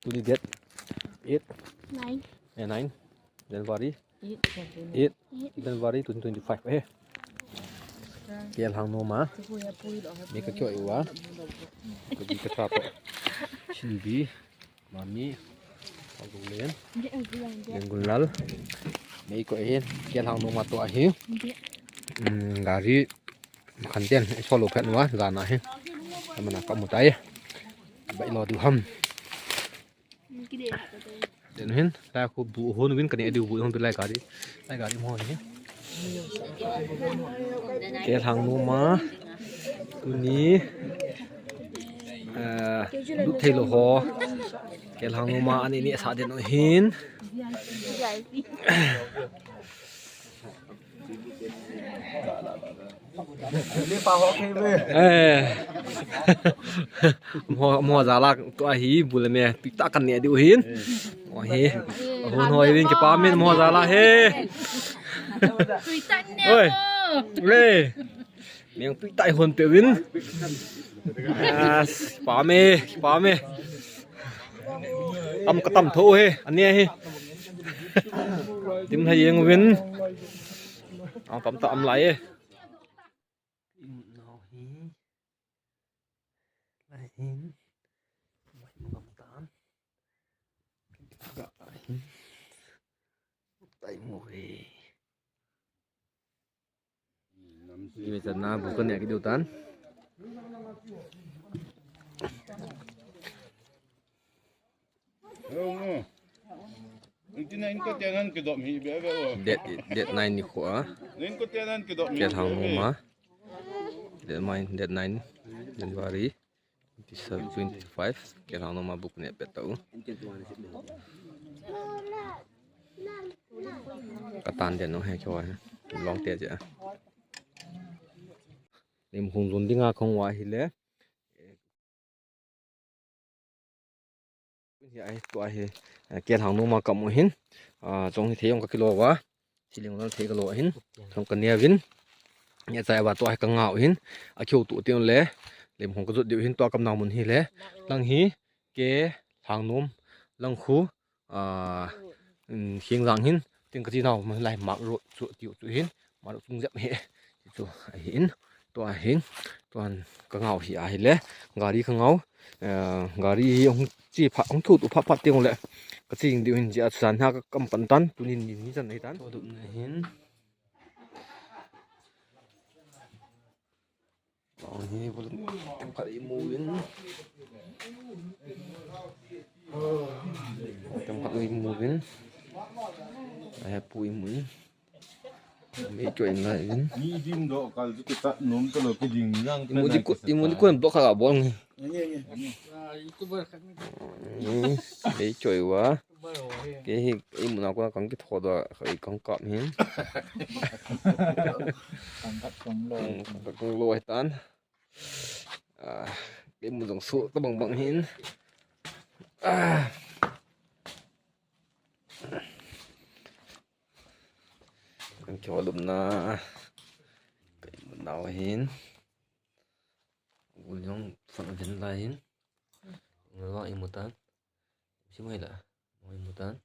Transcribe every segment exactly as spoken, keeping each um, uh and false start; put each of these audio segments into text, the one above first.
Tuni date eight. Nine. Eh, nine January. Eight January. Eight January twenty twenty-five. Eh. Kel hang nom a. Mei ka kyo iwa. Ka bi ka tra to. Shin bi. Mami. Ka gu len. Len gun lal. Mei ko hin. Kel hang nom a to ahi. Mm, gari. Khanten, i solo phet nuva, jana hi. Amana ka mutai. Bai lo diu ham. Den hin, la khu bu hon win kani diu bu hon bilai gari. Lai gari mo hi. Kel hang nom a. Tuni. Eh, lut thei lo ho. Kel hang nom a ani ni sa den hin. Eh. Mo, mo jala to ahi bul me pi ta kan ne diu hin. Mo hi. Hon ho hin kipa min mo jala he. Oi. Re. Meng tui tai hon pe win. Yes, pa me, pa me. Tam ka tam tho he, ani he. Tim hai yeng win. Ang tam ta am lai e. Im nau hi. Lai hin. Mai mo gam tan. Ga hin. Tai mo he. Ime chan na bu kan ya ki diu tan. Iti na in ko tianan ki dom hi be be o. Date, date nine ni kho a. In ko tianan ki dom hi. Kel hang nom a. Date nine, date nine January. Twenty-seven, twenty-five, kel hang nom a bu ka ne pet tau. Ka tan den nong he kyo he. Long te je. Lim hung jun dinga khong wa hi le. Hi ai, tua hi, eh, kel hang nom a ka mu hin. Ah, chong hi thei jong ka kilo va. Siling lang thei ka lo hin. Chong ka nia vin. Nia chai va tua hi ka ngau hin. A kyo tu ti le. Lim hong ka jut diu hin tua kam nang mun hi le. Lang hi, kel hang nom. Lang khu, ah, mm, khing jang hin. Ting ka ti nau mun lai mak ro chu tiu chu hin. Mak ro chung jep he. Chu ahin. Tua hin, tuan ka ngau hi ahi le, gari ka ngau, eh, gari hi hung chi pha, hung thu tu pha pha tiang le, ka ching diu hin chi a san ha ka kam pan tan, tunin ni ni chan nei tan. Tua dup na hin. Tua hi bol tem khat i mu in. Tem khat i mu in. Ai pu i mu in. Mei choi in lai in. Ni dim do kal chu kitat nom to lo kiding jang. Imu di ko, imu di ko block kha bol nge. Ni, ni. Mei choi wa. Ke hi imu na ko kang kitho do, kang kap hin. Kang kap kang lo. Hmm, kang kap kang lo tan. Ah, imu jong su to bang bang hin. Ah. Kan kyo lum na. Ka imu nau hin. Gul jong fan vin lai hin. Ngwa imu tan. Si mai la. Ngwa imu tan.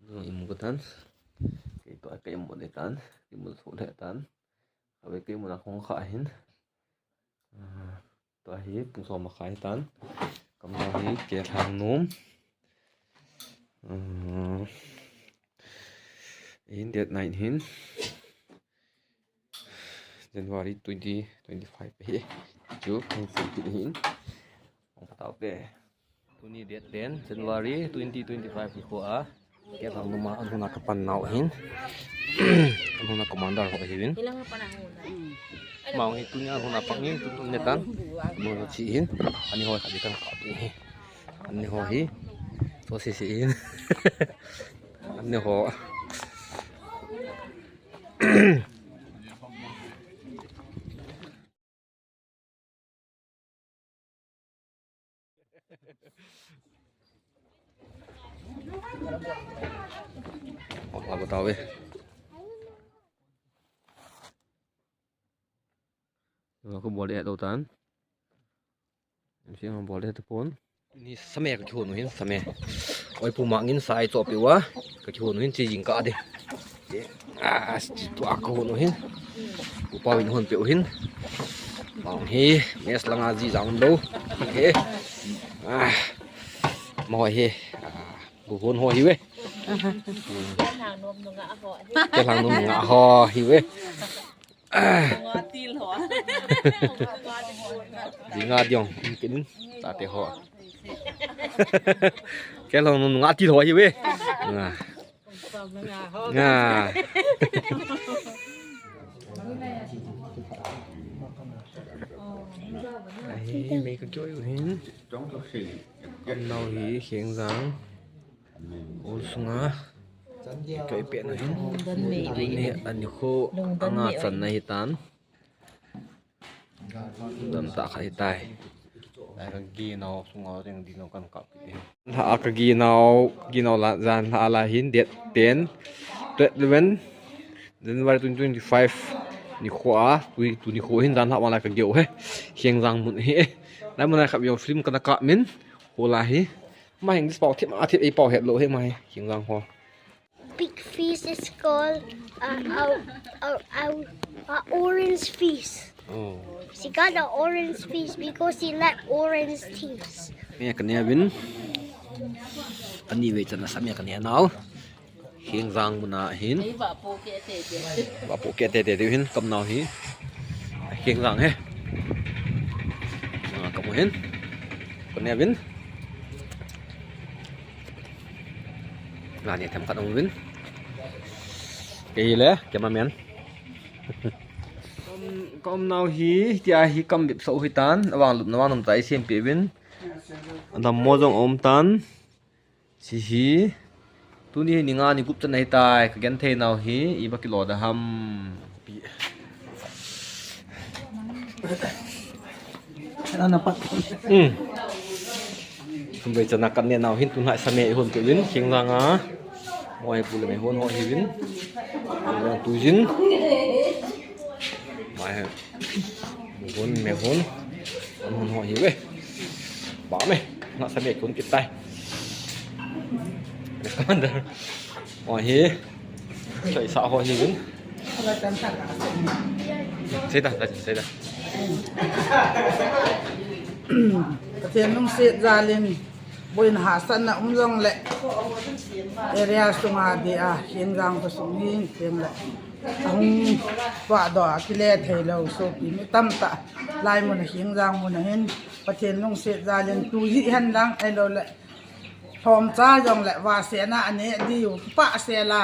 Ngwa imu ko tan. Kei to ka imu le tan. Imu so le tan. Abe ka imu na khong kha hin. Ah, tua hi pung som makhai tan. Kamnau hi kel hang nom. Ah, in date nine hin. January twenty twenty-five hi. Chu kan sin hin. Ong patau te. Tuni date ten January twenty twenty-five ni kho a. Kel hang nom a, an huna ka pan nau hin. An huna commander ho hi vin. Maung hi tuni an huna pang hin, tuni ne tan. Mo chi hin. Ani ho kha di kan ka hi. Ani ho hi. To si si hin. Ani ho. Ong la botao e. Ong la ko bol e do tan. Em si ong bol e to pon. Ni same ka kihon u hin, same. Oi, pu Mang in sa ei chohpeh uva, ka kihon u hin, chi jing ka de. Ah, chi tua ka hon u hin. Upa in hon peh u hin. Mang hi, mess langa ji jang lou. He. Ah. Mo hi. Ah, bu hon ho hi ve. Ke lang nom nga ho hi ve. Dinga diong, kin, tate ho. Ke lang nom nga til ho hi ve. Nga. Nga. Ai, mei ka kyo yu hin. Nau hi, Kheng Jang. Ol sunga. Kei pe na hin. Lungdon mei mei. Ni ani kho. Lungdon anga mei chan oi. Na hi tan. Dam ta kha hi tai. Ai ka gi nau sunga ring di nau kan kap ki. La a ka gi nau, gi nau la jan la la hin date ten, date eleven January twenty twenty-five ni kho a, tu, tu ni kho hin jan la ma la ka gi u he. Kheng Jang mun hi. Lai mun lai kap yo film ka na kap min. Ho la hi. Ma heng dis pau thim a thim ei pau het lou he ma hi. Kheng Jang ho. Big fish is called a, a, a, a, a orange fish. Oh. She got an orange fish because she like orange things. Mei ka ne vin. Ani ve chan na sa mei ka ne nau. Kheng Jang mun a hin. Ei va po ke te te. Va po ke te te te hin kam nau hi. Kheng Jang he. Ah, kam u hin. Ka ne vin. Nga ni tham khat um vin. Kei le, kei ma men. Ka um, ka um nau hi, tia hi kam bep so hi tan, awang lup na wang num tai sem pe vin. Adam mo jong um tan. Si hi. Tuni hi ni nga ni gup chan ahi tai, ka gen thei nau hi, i ba kilo da ham. Ana pat. Hmm. Kum bei chana kan ne nau hin tun hai sa mei hon tu vin, Kheng Jang a. Mo ai pu le mei hon ho hi vin. Mo tu jin. Mai hai. Hon, mei hon. An hon ho hi ve. Ba me. Na sa mei kun kit tai. Commander. Ho hi. Choi sa ho hi vin. Sei ta, ta, sei ta. Pathen lungset jal in. Boina hahsatna um jong le area sunga dia Kheng Jang khosung hi teng le ahung vahdoh a kile thei lou sopi mi tamtah lai mun a Kheng Jang mun a hin Pathen lungset jal in tu hi hen lang ahilou le lhomcha jong le vahsetna aneh diu kipah sel a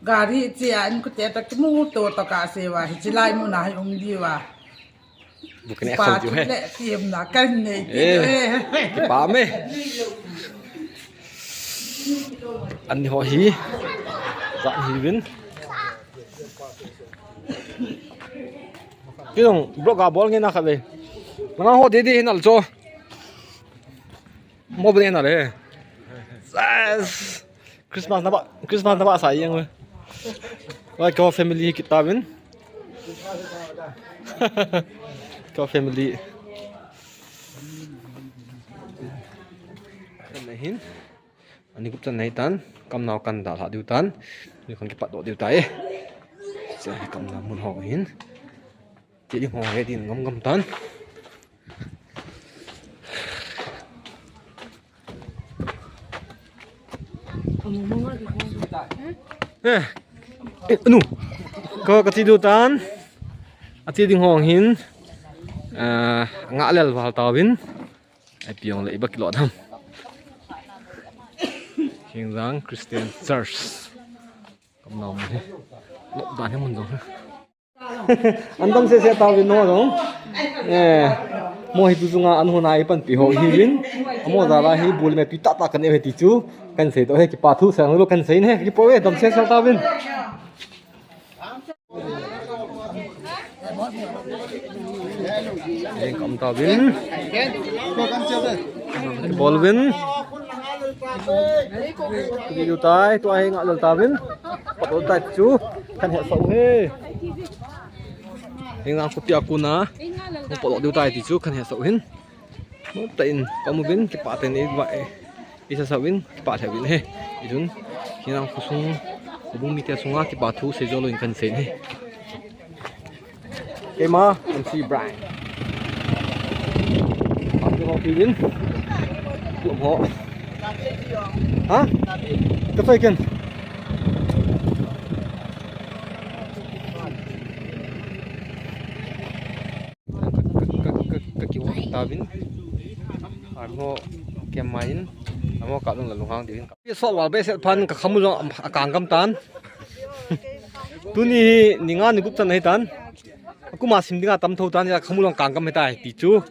gari che a in kute toh kimu to toh kah se uva hiche lai mun a hi um diu va. Bukne pa khol ju he. Le tiemna kan nei ti eh, he. Kipa me. An ho hi. Sa hi vin. Kidong blog a bol nge na khat le. Nang ho de de hin al cho. Mo bne na le. Yes. Christmas na ba, Christmas na ba sa yang we. Wa ko family kit ta vin. Ko family. Kan hin. Ani gup chan nei tan. Kam nau kan da la diu tan. Ni kan kipat do diu tai. Sa kam na mun ho hin. Ti ding ho he din ngam ngam tan. Eh, eh, nu. Ko ka ti du tan. A ti ding hong hin. Ah, nga lel val ta vin. Ai piong le i ba kilo dam. Kheng Jang Christian Church. Kam nau mun he. Lop dan he mun jong he. An dam sese ta vin no jong. Eh, mo hi tu chunga an hon a i panpi ho hi vin. Amo jala hi bul me pi ta ta kan e he ti chu. Kan sei to he kipa thu sang lo kan sei ne kipo e dam sese ta vin. Jeng kam ta vin. Bol vin. Tu tai, tu ai nga lal ta vin. Patol tai chu. Kan he sau he. Jeng ang kupi aku na. Patol diu tai ti chu kan he sau hin. Nuta in kamu bin kipah tah in eiva e. Isa sa bin kipah tah bin he. Ijun hinang khosung, khobung mite sunga kipah thu seijou lou in kahin sei e. Keima M C Brian. Pati ho pilin. Ho. Ha? Ka fai ken. Ka, ka, ka, ka, ka kiu tavin. Army ho kemai in. Amo ka lung la lunghang diuvin. Ka so wal be set phan ka khamu jong a kang gam tan. Tuni hi ni nga ni gup chan ahi tan. Akuma sim dinga tam tho tan, ya khamu jong kang gam ahitai ti chu.